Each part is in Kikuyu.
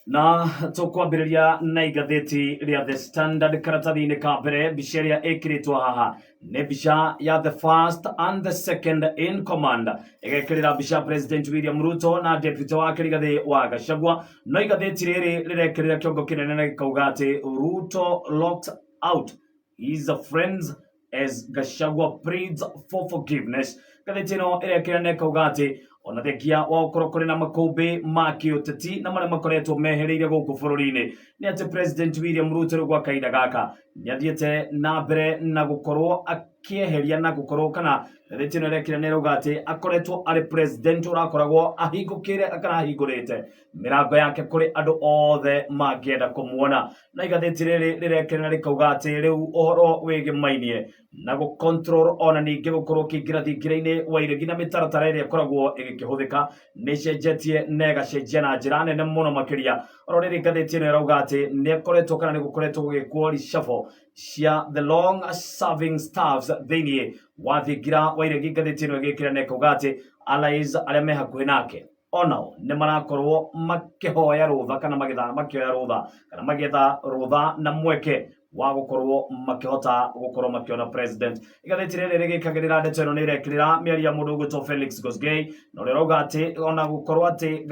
Na tũkwambĩrĩria na igathĩti rĩa The Standard karatathi-inĩ ka mbere, mbica ĩrĩa ĩkĩrĩtwo haha nĩ mbica ya the first and the second in command, ĩgekĩrĩra mbica President William Ruto na deputy wake Rigathĩ wa Gachagua. No igathĩti rĩrĩ rĩrekĩrĩra kĩongo kĩnene na gĩkauga atĩ Ruto locked out his friends as Gachagua pleads for forgiveness. Ngathĩti ĩno ĩrekĩra na ĩkauga atĩ ona thengia wa gũkorwo kũrĩ na makũmbĩ ma kĩũteti na marĩa makoretwo mehereire gũkũ bũrũri-inĩ, nĩ atĩ President William Ruto rĩu gwa kahinda gaka nĩ athiĩte na mbere na gũkorwo akĩeheria na gũkorwo kana ngathĩti ĩno ĩrekĩra na ĩrauga atĩ akoretwo arĩ president ũrakoragwo ahingũkĩre kana ahingũrĩte mĩrango yake kũrĩ andũ othe mangĩenda kũmuona. Na igathĩti rĩrĩ rĩrekerera rĩkauga atĩ rĩu ũhoro wĩgĩmainie na gũ control ona ningĩ gũkorwo ũkĩingĩra thingira-inĩ wa iregi na mĩtaratara ĩrĩa ĩkoragwo ĩgĩkĩhũthĩka nĩ ĩcenjetie na ĩgacenjia na njĩra nene mũno makĩria. Oro rĩrĩ ngathĩti ĩno ĩrauga atĩ nĩ ĩkoretwo kana nĩ gũkoretwo gũgĩkwo reshuffle cia the long serving staffs thĩinĩ wa thingira wa iregi. Ngathĩti ĩno ĩgĩkĩra na ĩkauga atĩ allies arĩa me hakuhĩ nake onao nĩ marakorwo makĩhoya rũtha kana magĩtha makĩoya rũtha kana magĩetha rũtha na mweke wa gũkorwo makĩhota gũkorwo makĩona president. Igathĩti rĩrĩ rĩgĩkagĩrĩra ndeto ĩno nĩ ĩrekĩrĩra mĩario ya mũndũ ũgwĩtwo Felix Kosgei, na ũrĩa ũrauga atĩ ona gũkorwo atĩ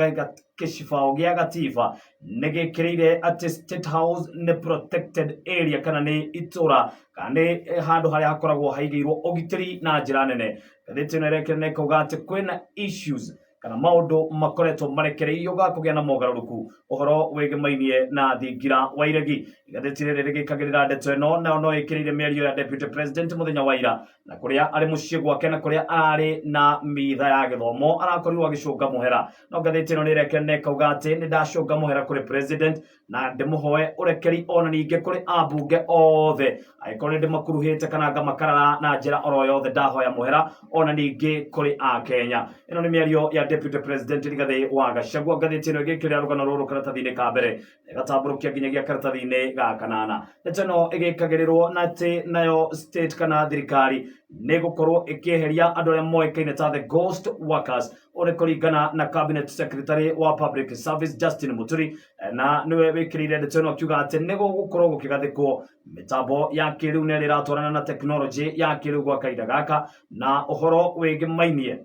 gĩcibao gĩa gatiba nĩ gĩkĩrĩire atĩ State House nĩ protected area kana nĩ itũra kana nĩ handũ harĩa hakoragwo haigĩirwo ũgitĩri na njĩra nene. Ngathĩti ĩno ĩrekĩra na ĩkauga atĩ kwĩna issues kana maũndũ makoretwo marekereirio ga kũgĩa na mogarũrũku ũhoro wĩgĩmainie na thingira wa iregi. Igathĩti rĩrĩ rĩgĩkagĩrĩra ndeto ĩno nayo no ĩkĩrĩire mĩario ya deputy president mũthenya wa ira, na kũrĩa arĩ mũciĩ gwake na kũrĩa ararĩ na mitha ya gĩthomo arakorirwo agĩcũnga mũhera. No ngathĩti ĩno nĩ ĩrekera na ĩkauga atĩ nĩ ndacũnga mũhera kũrĩ president na ndĩmũhoe ũrekeri ona ningĩ kũrĩ ambunge othe angĩkorwo nĩ ndĩmakuruhĩte kana ngamakarara na njĩra oro yothe, ndahoya mũhera ona ningĩ kũrĩ akenya. Ĩno nĩ mĩario ya deputy president Rigathĩ wa Gachagua. Ngathĩti ĩno ĩgĩkĩrĩra rũgano rũrũ karatathi-inĩ ka mbere ĩgatambũrũkia nginyagia karatathi-inĩ ga kanana. Ndeto ĩno ĩgĩkagĩrĩrwo na atĩ nayo state kana thirikari nĩ gũkorwo ĩkĩeheria andũ arĩa moĩkaine ta the ghost workers. Ũũ nĩ kũringana na cabinet secretary wa public service Justin Muturi, na nĩwe wĩkĩrĩire ndeto ĩno akiuga atĩ nĩ gũgũkorwo gũkĩgathĩkwo mĩtambo ya kĩrĩu na ĩrĩa ĩratwarana na tekinoronjĩ ya kĩrĩu gwa kahinda gaka, na ũhoro wĩgĩmainie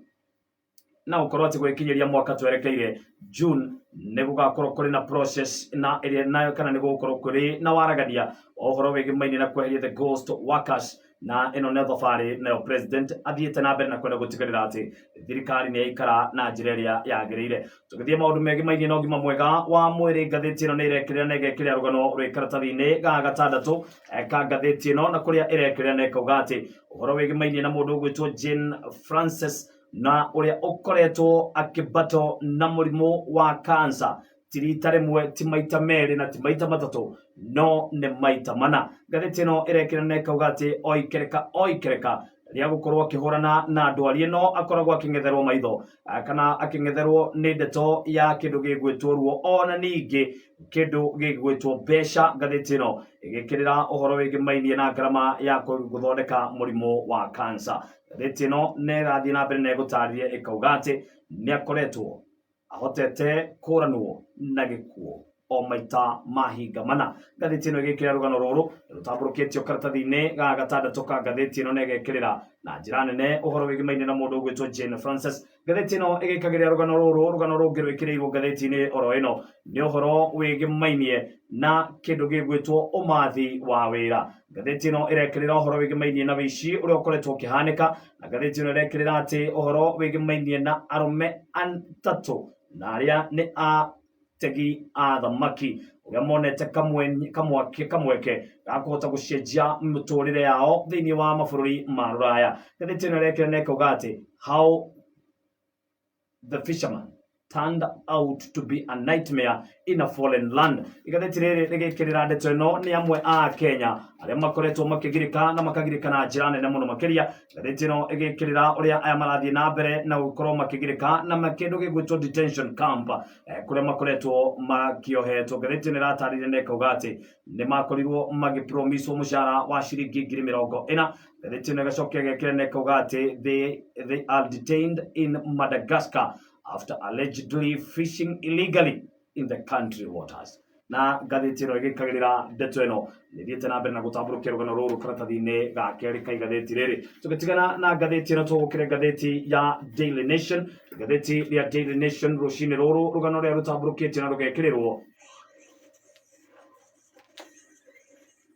na gũkorwo atĩ gwĩkinyĩria mwaka twerekeire June nĩ gũgakorwo kũrĩ na process na ĩrĩa nayo kana nĩ gũgũkorwo kũrĩ na waragania wa ũhoro wĩgĩmainie na kweheria the ghost workers. Na ĩno nĩ thabarĩ nayo president athiĩte na mbere na kwenda gũtigĩrĩra atĩ thirikari nĩ yaikara na njĩra ĩrĩa yagĩrĩire. Tũgĩthiĩ maũndũ megĩmainie na ũgima mwega wa mwĩrĩ, ngathĩti ĩno nĩ ĩrekĩrĩra na ĩgekĩrĩra rũgano rwĩ karatathi-inĩ ga gatandatũ ka ngathĩti ĩno, na kũrĩa ĩrekĩrĩra na ĩkauga atĩ ũhoro wĩgĩmainie na mũndũ ũgwĩtwo Jane Frances na ũrĩa ũkoretwo akĩbatwo na mũrimũ wa cancer ti rita rĩmwe, ti maita merĩ na ti maita matatũ, no nĩ maita mana. Ngathĩti ĩno ĩrekĩra na ĩkauga atĩ o ikereka o ikereka rĩa gũkorwo akĩhũrana na ndwari ĩno akoragwo akĩng'etherwo maitho kana akĩng'etherwo nĩ ndeto ya kĩndũ gĩgwĩtwo ruo ona ningĩ kĩndũ gĩgwĩtwo mbeca. Ngathĩti ĩno ĩgĩkĩrĩra ũhoro wĩgĩmainie na ngarama ya gũthondeka mũrimũ wa cancer. Ngathĩti ĩno nĩ ĩrathiĩ na mbere na ĩgũtarĩria ĩkauga atĩ nĩ akoretwo ahotete kũranwo na gĩkuũ o maita mahinga mana. Ngathĩti ĩno ĩgĩkĩra rũgano rũrũ rũtambũrũkĩtio karatathi-inĩ ga gatandatũ ka ngathĩti ĩno na ĩgekĩrĩra na njĩra nene ũhoro wĩgĩmaine na mũndũ ũgwĩtwo Jane Frances. Ngathĩti ĩno ĩgĩkagĩrĩra rũgano rũrũ. Rũgano rũngĩ rwĩkĩrĩirwo ngathĩti-inĩ oro ĩno nĩ ũhoro wĩgĩmainie na kĩndũ gĩgwĩtwo ũmathi wa wĩra. Ngathĩti ĩno ĩrekĩrĩra ũhoro wĩgĩmainie na wĩici ũrĩa ũkoretwo ũkĩhanĩka, na ngathĩti ĩno ĩrekĩrĩra atĩ ũhoro wĩgĩmainie na arũme atatũ na arĩa nĩ ategi a thamaki ũrĩa monete kamweke ga kũhota gũcenjia mĩtũrĩre yao thĩinĩ wa mabũrũri ma rũraya. Ngathĩti ĩno ĩrekĩra na ĩkauga atĩ how the fisherman turned out to be a nightmare in a foreign land. Igathĩti rĩrĩ rĩgĩkĩrĩra ndeto ĩno nĩ amwe a Kenya arĩa makoretwo makĩgirĩka na makagirĩka na njĩra nene mũno makĩria. Ngathĩti ĩno ĩgĩkĩrĩra ũrĩa aya marathiĩ na mbere na gũkorwo makĩgirĩka na kĩndũ gĩgwĩtwo detention camp kũrĩa makoretwo makĩohetwo. Ngathĩti ĩno ĩratarĩria na ĩkauga atĩ nĩ makorirwo magĩpromiswo mũcara wa ciringi 40,000. Ngathĩti ĩno ĩgacoka ĩgekĩra na ĩkauga atĩ they are detained in Madagascar after allegedly fishing illegally. in the country waters. Na ngathĩti ĩno ĩgĩkagĩrĩra ndeto ĩno nĩthiĩte na mbere na gũtambũrũkia rũgano rũrũ karatathi-inĩ ga kerĩ ka igathĩti rĩrĩ. Tũgĩtigana na ngathĩti ĩno tũgũkĩre ngathĩti ya Daily Nation. Ngathĩti ya Daily Nation rũcinĩ rũrũ rũgano rũrĩa rũtambũrũkĩtio na rũgekĩrĩrwo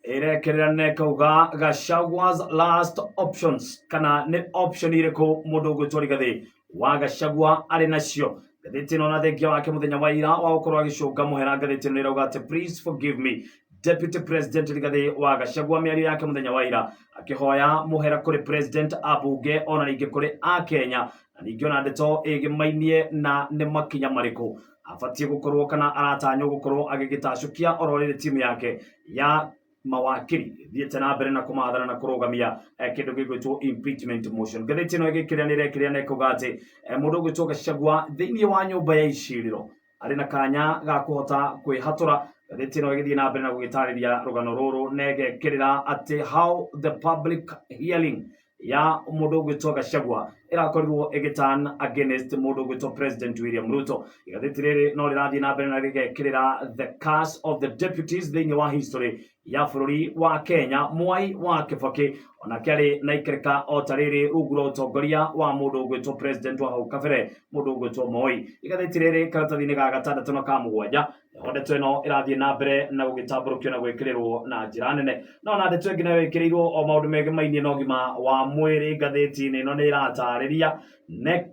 ĩrekerera na ĩkauga Gachagua's last options, kana nĩ option irĩkũ mũndũ ũgwĩtwo Rigathĩ wa Gachagua arĩ nacio. Ngathĩti ĩno na thengia wake mũthenya wa ira wa gũkorwo agĩcũnga mũhera, ngathĩti ĩno ĩrauga atĩ please forgive me Deputy President Rigathĩ wa Gachagua mĩario yake mũthenya wa ira akĩhoya mũhera kũrĩ President, ambunge ona ningĩ kũrĩ Akenya, na ningĩ ona ndeto ĩgĩmainie na nĩ makinya marĩkũ abatiĩ gũkorwo kana aratanywo gũkorwo agĩgĩtacũkia oro rĩrĩ timu yake ya mawakiri thiĩte na mbere na kũmathana na kũrũgamia kĩndũ gĩgwĩtwo impeachment motion. Ngathĩti ĩno ĩgĩkĩrĩa nĩ ĩrekĩrĩa na ĩkauga atĩ mũndũ ũgwĩtwo Gachagua thĩinĩ wa nyũmba ya icirĩro arĩ na kanya ga kũhota kwĩhatũra. Ngathĩti ĩno ĩgĩthiĩ na mbere na gũgĩtarĩria rũgano rũrũ na ĩgekĩrĩra atĩ how the public hearing ya mũndũ ũgwĩtwo Gachagua ĩrakorirwo ĩgĩturn against mũndũ ũgwĩtwo President William Ruto. Igathĩti rĩrĩ no rĩrathiĩ na mbere na rĩgekĩrĩra the curse of the deputies thĩinĩ wa history ya bũrũri wa Kenya. Mwai wa Kibaki onake arĩ na ikereka o ta rĩrĩ rungu rwa ũtongoria wa mũndũ ũgwĩtwo president wa hau kabere, mũndũ ũgwĩtwo Moi. Igathĩti rĩrĩ karatathi-inĩ ga gatandatũ na ka mũgwanja Naho ndeto ĩno ĩrathiĩ na mbere na gũgĩtambũrũkio na gwĩkĩrĩrwo na njĩra nene. No na ndeto ĩngĩ nayo ĩkĩrĩirwo o maũndũ megemainie na ũgima wa mwĩrĩ ngathĩti-inĩ ĩno nĩ ĩratarĩria ne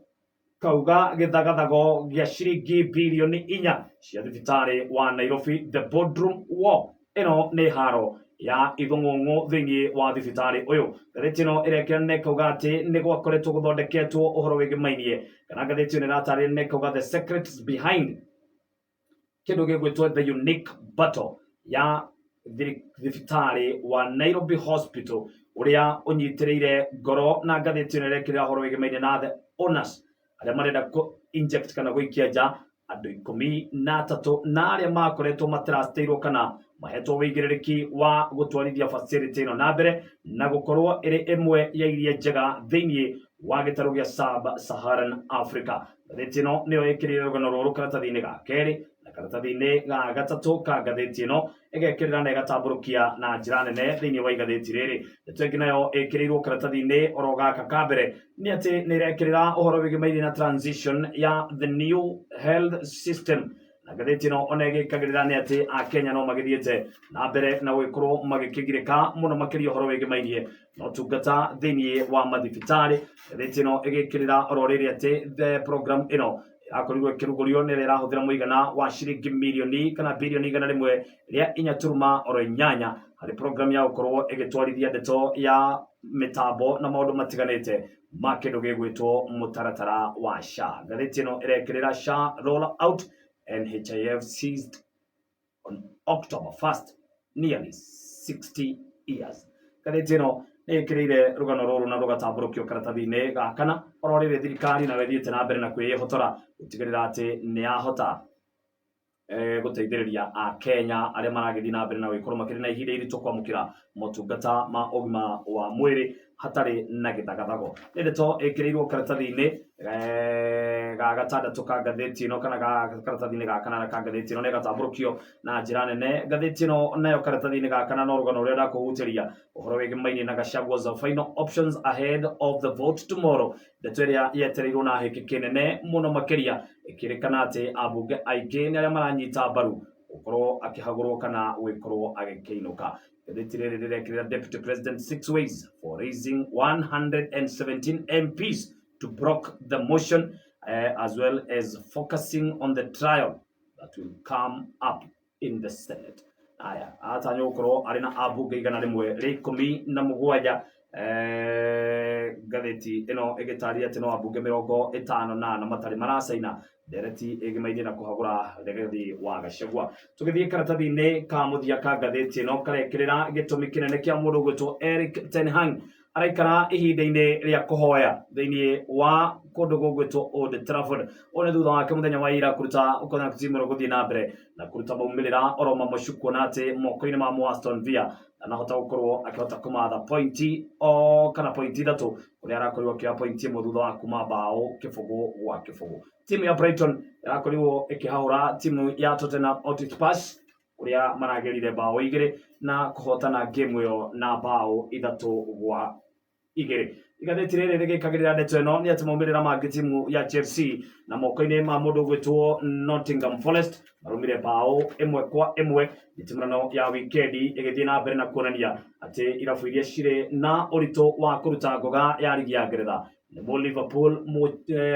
kauga gĩthagathago gĩa ciringi birioni 4 cia thibitarĩ wa Nairobi, the boardroom war. Ĩno nĩ haro ya ithũng'ũng'ũ thĩinĩ wa thibitarĩ ũyũ. Ngathĩti ĩno ĩrekĩra na ĩkauga atĩ nĩ gwakoretwo gũthondeketwo ũhoro wĩgĩmainie, kana ngathĩti ĩno ĩratarĩria na ĩkauga the secrets behind kĩndũ gĩgwĩtwo the unique battle ya thibitarĩ wa Nairobi Hospital ũrĩa ũnyitĩrĩire ngoro. Na ngathĩti ĩno ĩrekĩrĩra ũhoro wĩgĩmaine na the owners arĩa marenda kũ inject kana gũikia nja andũ 13 na arĩa makoretwo matrustĩirwo kana mahetwo wĩigĩrĩrĩki wa gũtwarithia facility ĩno na mbere na gũkorwo ĩrĩ ĩmwe ya iria njega thĩinĩ wa gĩtarũ gĩa Sub Saharan Africa. Ngathĩti ĩno nĩyo ĩkĩrĩire rũgano rũrũ karatathi-inĩ ga kerĩ na karatathi-inĩ ga gatatũ ka ngathĩti ĩno ĩgekĩrĩra na ĩgatambũrũkia na njĩra nene thĩinĩ wa igathĩti rĩrĩ. Ndeto ĩngĩ nayo ĩkĩrĩirwo karatathi-inĩ oro gaka ka mbere nĩ atĩ nĩ ĩrekĩrĩra ũhoro wĩgĩmainie na transition ya the new health system, na ngathĩti ĩno ona ĩgĩkagĩrĩra nĩ atĩ Akenya no magĩthiĩte na mbere na gũgĩkorwo magĩkĩgirĩka mũno makĩria ũhoro wĩgĩmainie na ũtungata thĩinĩ wa mathibitarĩ. Ngathĩti ĩno ĩgĩkĩrĩra oro rĩrĩ atĩ the program ĩno ĩrakorirwo ĩkĩrugũrio nĩ ĩrĩa ĩrahũthĩra mũigana wa ciringi mirioni kana birioni 104.8 harĩ program ya gũkorwo ĩgĩtwarithia ndeto ya mĩtambo na maũndũ matiganĩte ma kĩndũ gĩgwĩtwo mũtaratara wa SHA. Ngathĩti ĩno ĩrekĩrĩra SHA roll out, NHIF seized on October 1st nearly 60 years. Ngathĩti ĩno nĩ ĩkĩrĩire rũgano rũrũ na rũgatambũrũkio karatathi-inĩ ga kana oro rĩrĩ thirikari nayo ĩthiĩte na mbere na kwĩĩhotora gũtigĩrĩra atĩ nĩ yahota gũteithĩrĩria Akenya arĩa maragĩthiĩ na mbere na gũgĩkorwo makĩrĩ na ihinda iritũ kwamũkĩra motungata ma ũgima wa mwĩrĩ hatarĩ na gĩthagathago. Nĩ ndeto ĩkĩrĩirwo karatathi-inĩ ga gatandatũ ka ngathĩti ĩno kana ga karatathi-inĩ ga kanana ka ngathĩti ĩno na ĩgatambũrũkio na njĩra nene. Ngathĩti ĩno nayo karatathi-inĩ ga kana no rũgano rũrĩa ndakũhutĩria ũhoro wĩgĩmainie na Gachagua's final options ahead of the vote tomorrow, ndeto ĩrĩa yetereirwo na hĩkĩkĩ nene mũno makĩria ĩkĩrĩkana atĩ ambunge aingĩ nĩ arĩa maranyita mbaru gũkorwo akĩhagũrwo kana gũgĩkorwo agĩkĩinũka. Ngathĩti rĩrĩ rĩrekĩrĩra Deputy President six ways for raising 117 MPs to block the motion, as well as focusing on the trial that will come up in the Senate. Aya atanywo gũkorwo arĩ na ambunge 117. Ngathĩti ĩno ĩgĩtarĩria atĩ no ambunge 54 matarĩ maracaina ndereti ĩgĩmainie na kũhagũra Rigathi wa Gachagua. Tũgĩthiĩ karatathi-inĩ ka mũthia ka ngathĩti ĩno karekĩrĩra gĩtũmi kĩnene kĩa mũndũ ũgwĩtwo Eric ten Hag. Araikara ihinda-inĩ rĩa kũhoya thĩinĩ wa kũndũ gũgwĩtwo Old Trafford. Ũũ nĩ thutha wake mũthenya wa ira kũruta ũkona timu ĩno gũthiĩ na mbere na kũruta maumĩrĩra oro mamwe kuona atĩ moko-inĩ ma mũ Aston Villa ndanahota gũkorwo akĩhota kũmatha pointi o kana pointi ithatũ, kũrĩa arakorirwo akĩoya pointi ĩmwe thutha wa kuma mbaũ 0-0. Timu ya Brighton ĩrakorirwo ĩkĩhahũra timu ya Tottenham Hotspur, kũrĩa maragerire mbaũ 2 na kũhotana game ĩyo na mbaũ 3-2. Igathĩti rĩrĩ rĩgĩkagĩrĩra ndeto ĩno nĩ atĩ maumĩrĩra mangĩ, timu ya Chelsea na moko-inĩ ma mũndũ ũgwĩtwo Nottingham Forest marũmire mbaũ 1-1. Mĩtimũrano ya wikendi ĩgĩthiĩ na mbere na kuonania atĩ irabu iria cirĩ na ũritũ wa kũruta ngoga ya rigi ya Ngeretha nĩmo Liverpool,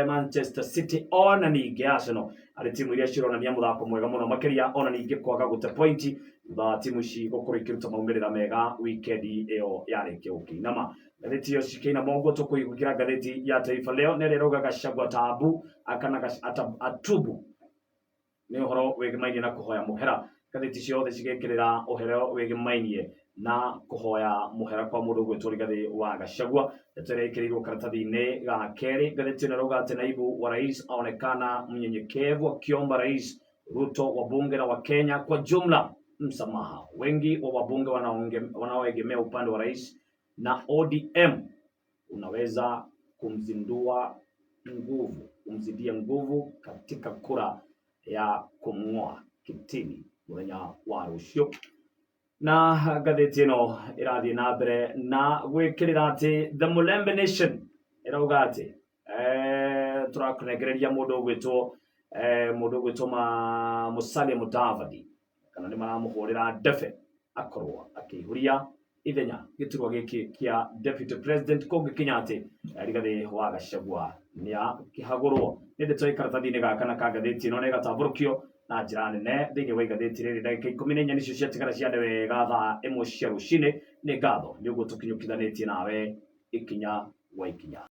Manchester City ona ningĩ Arsenal, arĩ timu iria cironania mũthako mwega mũno makĩria, ona ningĩ kwaga gũte pointi thutha wa timu ici gũkorwo ikĩruta maumĩrĩra mega wikendi ĩyo yarĩkia gũkĩinama. Ngathĩti ĩyo cikĩinama ũguo, tũkũhingũkĩra ngathĩti ya Taifa Leo na ĩrĩa ĩrauga Gachagua taabu kana atubu, nĩ ũhoro wĩgĩmainie na kũhoya mũhera. Ngathĩti ciothe cigĩkĩrĩra ũhoro wĩgĩmainie na kũhoya mũhera kwa mũndũ ũgwĩtwo Rigathĩ wa Gachagua, ndeto ĩrĩa ĩkĩrĩirwo karatathi-inĩ ga kerĩ. Ngathĩti ĩno ĩrauga atĩ naibu wa rais aonekana mnyenyekevu akiomba Rais Ruto, wabunge na Wakenya kwa jumla msamaha. Wengi wa wabunge wanaoegemea upande wa rais na ODM unaweza kumzindua nguvu kumzidia nguvu katika kura ya kumng'oa kitini mũthenya wa rũciũ. Na ngathĩti ĩno ĩrathiĩ na mbere na gwĩkĩrĩra atĩ The Mulembe Nation ĩrauga atĩ tũrakũnengereria mũndũ ũgwĩtwo ma Musalia Mudavadi, kana nĩ maramũhũrĩra ndebe akorwo akĩihũria ithenya gĩturwa gĩkĩ kĩa deputy president kũngĩkinya atĩ Rigathĩ wa Gachagua nĩ akĩhagũrwo. Nĩ ndeto ĩ karatathi-inĩ gaka na ka ngathĩti ĩno na ĩgatambũrũkio na njĩra nene thĩinĩ wa igathĩti rĩrĩ. Ndagĩka 14 nĩcio ciatigara ciande wega thaa 1 cia rũcinĩ. Nĩ ngatho nĩ ũguo tũkinyũkithanĩtie nawe ikinya gwa ikinya.